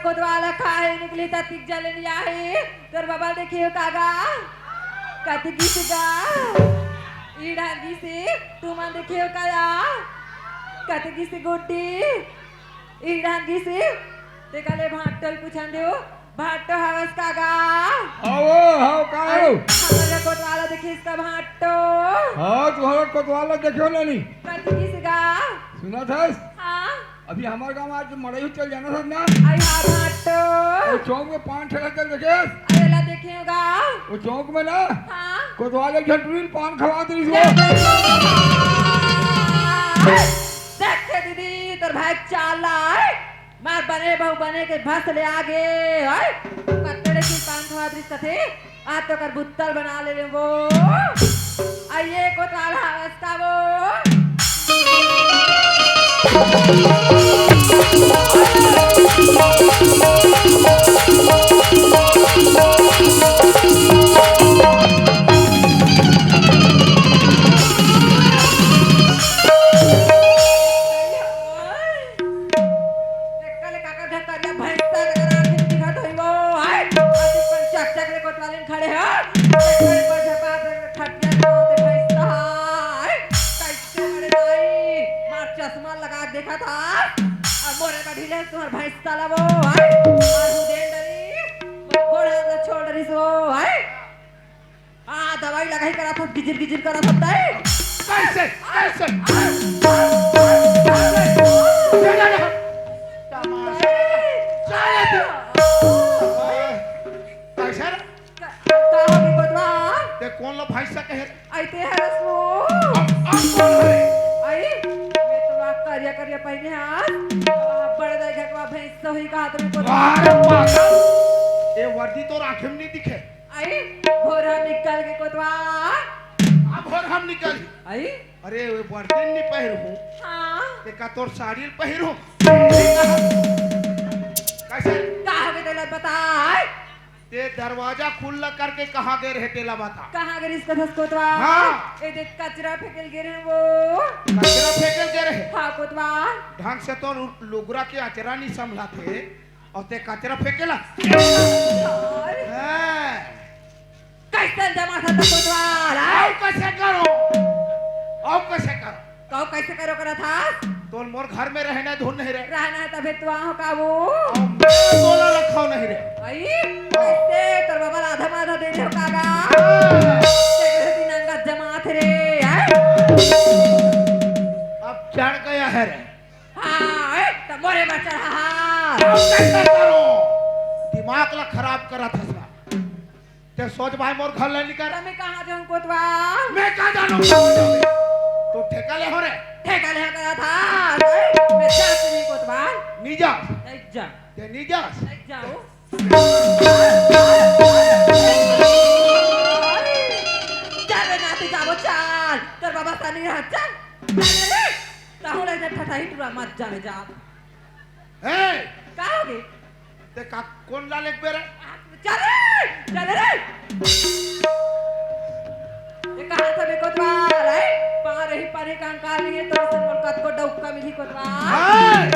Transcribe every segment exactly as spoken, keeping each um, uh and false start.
कोतवाल खाए निकली त तिक जले नइ आही। तोर बबा ल देखे हो का गा? कति गिस गा? ई डाहर गिस। तुमन देखे हो का या? कति गिस गुड्डी? ई डाहर गिस। तेकर ले भांटो ल पूछन देव। भांटो हवस का गा? हव, हव, का अरे, हो? हमर कोतवाल ल देखिस का भांटो? हव, तुंहर कोतवाल ल देखे हो नइ? कति गिस गा? सुनत हस? हाँ। अभी हमर गांव आज मड़ई चल जाना था ना। आई हा भांटो। वो चौक में पान ठेला चल देखे। अरे ला देखे हो गा। वो चौक में ना। हाँ। कोतवाल एक झन टुरी ल पान खवात रहिस वो। देख के दीदी, तोर भाई चाल ला, है? मार बने बहू बने के भस ले आगे, है? कत्ते ले की पान खवात रहिस कथे। आज तो कर बुत्तल बना ले ले वो। आ ये कोतवाल हवस का वो। देखा ले काकर घर करिया भैंसा के आँखी में दिखत होई वो, हाय। अति पर चक चक ले कोतवालिन खड़े हो। एक घड़ी पर झपा दे खटिया पे होते भैंसा, हाय। कैसे मरे दाई? मार चश्मा लगा के देखा था। अब मोरे बढ़ी ले तुम्हार भैंसा ला वो, हाय। मार हूँ दे डरी। गोड़ हाथ छोड़ डरी सो, हाय। आ, दवाई लगाई करा था, गिजिर गिजिर करा था, तय। कैसे? कैसे? कैसे? कैसे रे? का, का हो गई कोतवाल? ते कोन ला भैंसा कहे? आई ते हरस वो। अब, अब कोन हरे? आई, मैं तो आप करिया करिया पहिने हाथ। बड़े दाई घर का भैंसा हुई कहा तो मैं कोतवाल। अरे पागल, ये वर्दी तो आँखी में नहीं दिखे। आई, भोर हम निकल के कोतवाल। अब भोर हम निकल। आई? अरे, वो वर्दी नहीं पहिर हूँ। हाँ। ते का तोर साड़ी ल पहिर हूँ। कैसे? का हो गए तेला बताए? ते दरवाजा खुल्ला करके कहाँ गए रहे तेला बता। कहाँ गए इसका धस कोतवाल? हाँ। ए देख कचरा फेंकल गे रहे वो। कचरा फेंकल गे रहे? हाँ कोतवाल। ढंग से तो लु-, लुगरा के अचरा नहीं संभला थे। अउ ते कचरा फेंकेला। अरे। हैं। कैसे जमा था तो कोतवाल, हैं? अउ कैसे करो? अउ कैसे करो? तो कैसे करो करा था? तोल मोर घर में रहना धुन नहीं रे। रहना है तबे तो आहो का वो। अउ मैं तोला रखाव नहीं रे। आई, कैसे तोर बाबा आधा माधा दे दे कागा? हाँ। तेरे दिन अंगत जमा थे रे, हैं? अब चढ़ गया है रे। हाँ, ए, त मोरे बर चढ़ा हा। अब कैसे करो? दिमाग ला खराब करत हस ना। ते सोच भाई मोर घर ले निकल। त मैं कहाँ जाऊँ कोतवाल? मैं का जानूँ कहाँ जाबे? तू ठेका ले हो रे? ठेका ले करा था। ए, मैं जात नहीं कोतवाल। नहीं जा। नहीं जा। ते नहीं जा। नहीं जाओ। चल रे नाती जाबो चल। तोर बाबा सनी रहा चल। चल रे। ताहू ले जा ठठाई टुरा मत जावे जा। ए! का हो गे? ते का कोन ला लेक बेरे? चल रे! चल रे! ये कहाँ से बेकोतवाल है? पार ही पानी कंकाल ये तो सब मोर कत को डौका मिली कोतवाल। ए!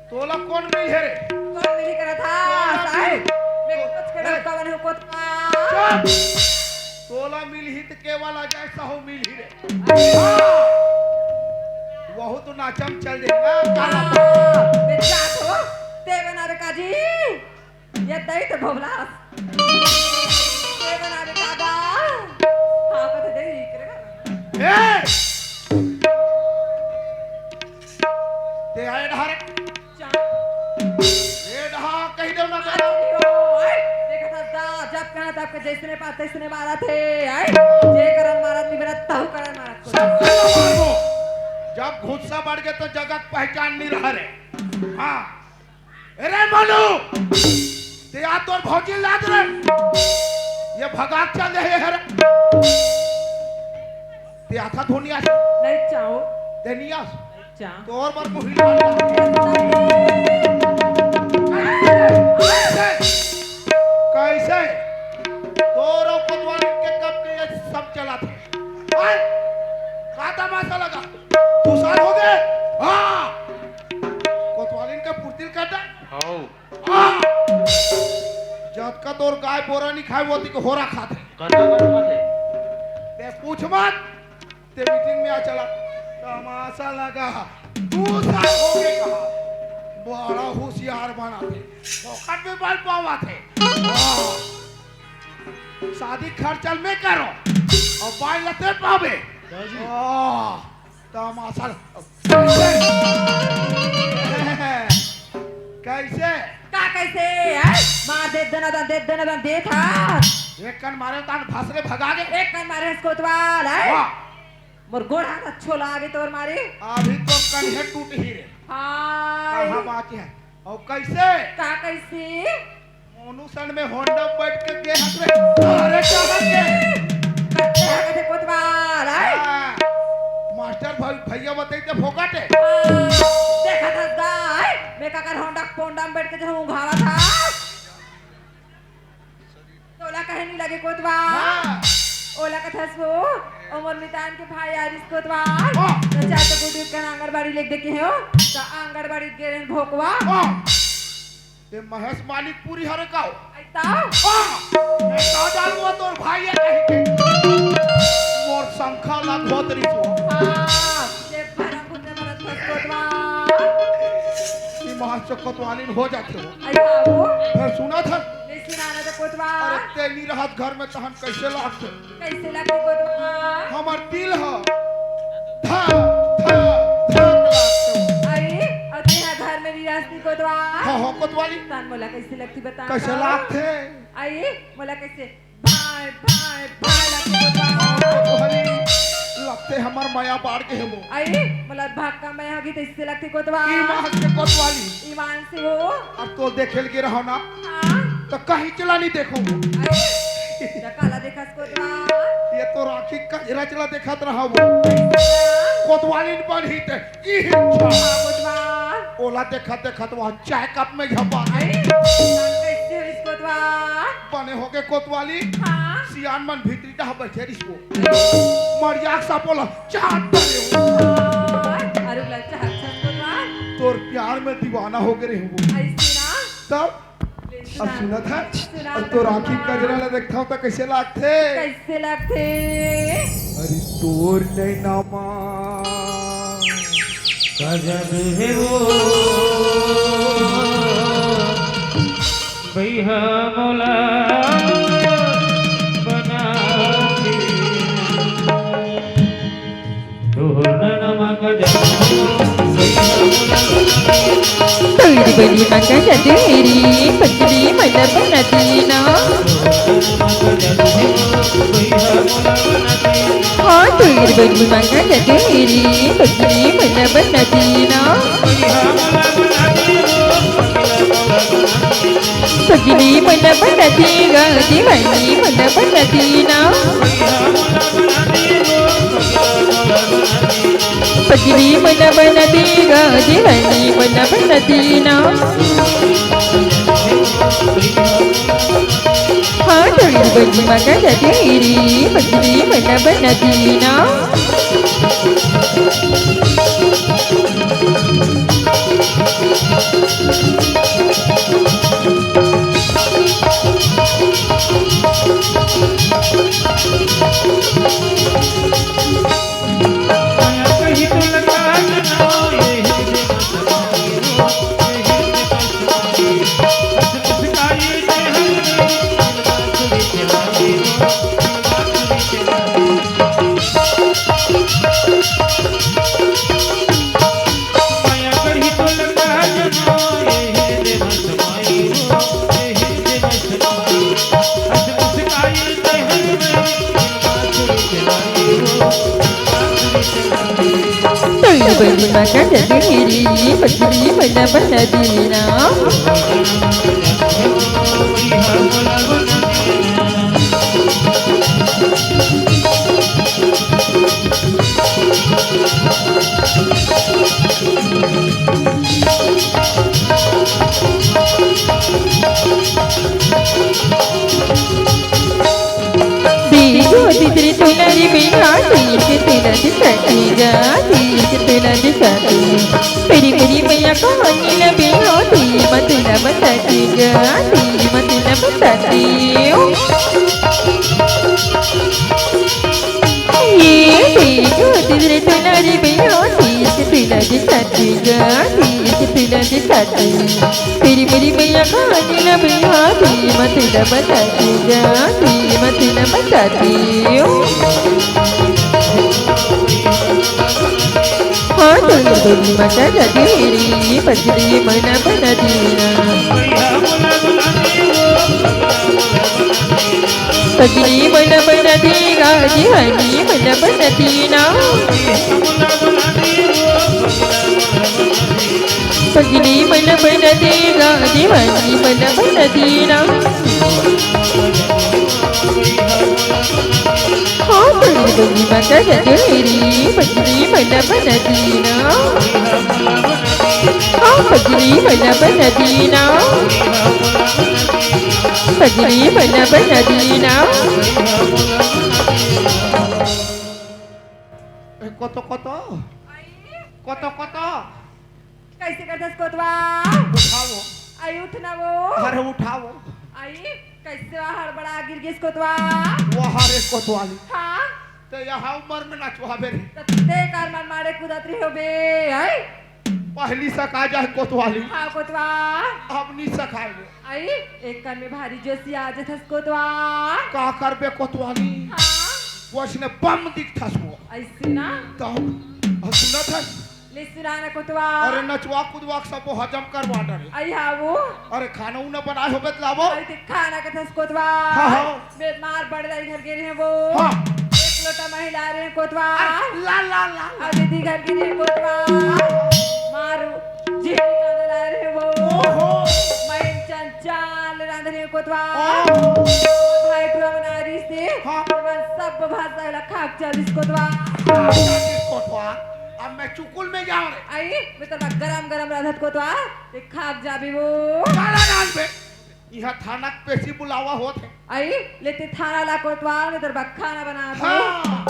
तोला कोन मिल हे रे? कोन मिली करा था? तोला साहब, मिल- मैं कुछ के ए! डौका बने कोतवाल। चुप! तोला मिलही त केवल अजय साहू मिलही रे। हाँ। वहू तो नाचम चल दे ना, काला। हाँ, मैं जात हो, ते बना रे काजी। ये दई तो भोभलास। ते बना रे कागा। हाँ, कथे दे, इकरे का। ए! ते आए ढारे। जा। ए डहा, कहि देव ना तो। अरे ओ, ए, देखा था दा, जब कहा तब के जैसने पात तैसने मारा थे, ए। जे करन मारा, निबरत तहु करन मारा। सब करन मारबो। जब गुस्सा बढ़ गया तो जगह पहचान नहीं रहा रे। हाँ। अरे मनु, ते आ तोर भौजी लाद रे। ये भगाक चल रहे है रे। ते आथा धोनिया से। नहीं चाहो। ते नियास। चाह। तोर बर मुही लाल। कैसे? कैसे? तोर अउ कोतवालिन के कब के ये सब चला थे? आय? का तमाशा लगा? दुसान हो गए? हाँ। कोतवालिन का पुर्तिल काटा? हौ। आ! जतका तोर गाय बोरा नइ खाय, वो तिके होरा खाथे। कतका बड़ा खाथे? बे पूछ मत। ते मीटिंग में आ चला। तमाशा लगा। दू साल हो गे कहा। बड़ा होशियार बनाथे। फोकट में बल पावाथे। वाह। शादी खर्चा मैं करो। अउ बाई ला ते पाबे। दाजी। वाह। तमाशा। कइसे? का कइसे? हैं? मार दे दना दन, दे दना दन, देत हा। एक कन मारे तान भसरे भगा गे। एक कन मारे हस कोतवाल, हैं? वाह। मोर गोड़ हाथ अच्छो लागे तोर मारे। अभी तो कन हे टूट ही रे। हाय। कहाँ बाकी है? अउ कइसे? का कइसे? मोनू सन में होंडा में बैठ के गे हस रे। अरे कहाँ के? कत्ते हा कथे कोतवाल, हैं? हाँ। मास्टर भाई, भैया बताई ते फोकट हे। हाँ, देखत हस गा, हैं? मैं काकर होंडा के पोंडा में बैठ के जो हूँ घावा था। तोला कहे नहीं लगे कोतवाल। हाँ। ओला कथस वो, ओ मोर मितान के भाई आरिस कोतवाल। हाँ। तो चार तो गुड्डी के आंगनबाड़ी लेके देखे हो, तो आंगनबाड़ी गे रहे भोकवा। हाँ। ते महेश मानिकपुरी हरे का हो? अइता? हाँ, मैं का जानूँ वो तोर भाई हे कहीं के। मोर शंखा ला धोत रही हो। हाँ, ये भरम कुत्ते मरत फंस कोतवाल। ईमान से कोतवालिन हो जाथे हो। अइता हो? फिर सुना था? नहीं सुनाना तो कोतवाल। अरे ते नहीं रहत घर में तहन कइसे लागथे? कइसे लागथे कोतवाल? हमर दिल ह धक, धक, धक लागथे। अरे, अउ तेहा घर में रियासती कोतवाल। हाँ, हाँ, कोतवाली। तहन मोला कइसे लगती बता कइसे तो? लागथे? अरे, मोला कइसे भाई, भाई, भाई लगती कोतवाल। कोतवाली, लगथे हमर मया बाढ़ के हे वो। अरे, मोला भक्का मया होगी तइसे लगती कोतवाल। ईमान से कोतवाली। ईमान से वो। अउ तो देखे ल गे रहो ना। हाँ। तो कहीं चला नहीं देखो। अरे, तो काला देखस कोतवाल। ये तो राखी कजरा चला देखत रहा वो। कोतवालिन बनही ते, ई हिंसा। हाँ, कोतवाल। ओला देखत देखत वहाँ चाय कप में झपा। अरे, नाम कैसे हो इस कोतवाल? बने हो गे कोतवाली। हाँ। सियान मन भीतरी डहा बैठे रिस वो। अरे। मरियाक सा बोला, चाट डाले हो। हाँ, अरे ललचा हच्छस कोतवाल। तोर प्यार में दीवाना हो गे रहे वो। ऐसे ना। तब अब सुनत हस? सुना अब तो तोर आँखी कजरा ला देखथंव त कइसे लागथे? कइसे लागथे? अरे तोर नैना मा गजब हे वो, बइहा मोला बना दे। तोर बनी मंगा जदेरी, पतली मन बना दीना। हाँ, तोर बनी मंगा जदेरी, पतली मन बना दीना। पगली मन बना दीगा, दीवानी मन बना दीना। पगली मन बना दीगा, दीवानी मन बना दीना। हाँ, थोड़ी बड़ी मगा तेरी, पगली मन बना दीना। तोर बड़ी मगा तेरी, पगली मन बना दीना। बीजो तितरी तुनरी बिहाती, के तुनरी सखी जाती, के तुनरी सखी। तेरी मेरी मैया कहानी न बिहाती, मत न बताती गा, तेरी मत ना बताती। ये देखो, तेरे तो नारी भैया, तीस तुला दिखाती गा, तीस तुला दिखाती। तेरी मेरी भैया कहानी ना भैया, तेरी मत ना बताती गा, तेरी मत ना बताती। हाँ, तो ये बड़ी माता दादी मेरी, पगली मना बना देना। पगली मना बना देगा, दीवानी मना बना देना। पगली मना बना देगा, दीवानी मना बना देना। हाँ, पगली बनी मकर डोरी, पगली बना बना दीना। हाँ, पगली बना बना दीना। पगली बना बना दीना। ए, कतो, कतो? कतो, कतो? कैसे करथस कोतवा? उठाओ। आई उठ ना वो। अरे उठाओ। आई कैसे हड़बड़ा गिर गिस कोतवा? वाह रे कोतवाली। हाँ? ते यहाँ उम्र में नचवाबे रे। त ते कर मन मारे कूदत रही होबे, आई? पहली सका जाए कोतवाली। हाँ कोतवा। अब नी सकाए वो। आई एक कर में भारी जोशी आ जथस कोतवा। का करबे कोतवाली? हाँ। वैसने बम दिखथस वो। ऐसे ना? तो अब सुनत हस? ले सुना ना कोतवा। अरे नचवा कुदवा के सबो हजम करवा डरे। आई हाँ वो। अरे खाना उना बनाए होबे त लाबो। आई ते खाना कथस कोतवा। हाँ, हाँ। बे मार बड़ दाई घर गे रहे वो। हाँ। एक लोटा महिला रहे कोतवा। अरे ला, ला, ला, ला। अरे दीदी घर गे रहे कोतवा। मार जी कांदा ला रहे वो। ओहो। मैं चंचल रांध रहे कोतवा। ओहो। भाई टुआ बना रही से। हाँ। मैं सब भाषा ला खाक चल इस कोतवा। खाक चल इस कोतवा। अब मैं चुकुल में जाऊँ रे। आई, मैं तोर बर गरम गरम रांधत कोतवा, ते खाक जाबे वो। काला रांध बे। इहाँ थाना के पेशी बुलावा होत हे। आई, ले ते थाना ला कोतवा, मैं तोर बर खाना बना दूँ। हाँ।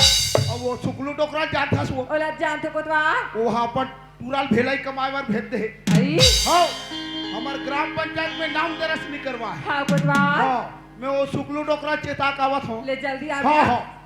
अब वो सुकलू डोकरा जानथस वो। ओला जानथे कोतवा। वो हाँ अपन टूरा ल भेलाई कमाए बर भेज दे हे। आई। हाँ। हमर ग्राम पंचायत में नाम दरज नहीं करवा हे। हाँ कोतवा। हाँ। मैं वो सुकलू डोकरा चेता कावत हूँ। ले जल्दी आ हाँ, गया। हाँ।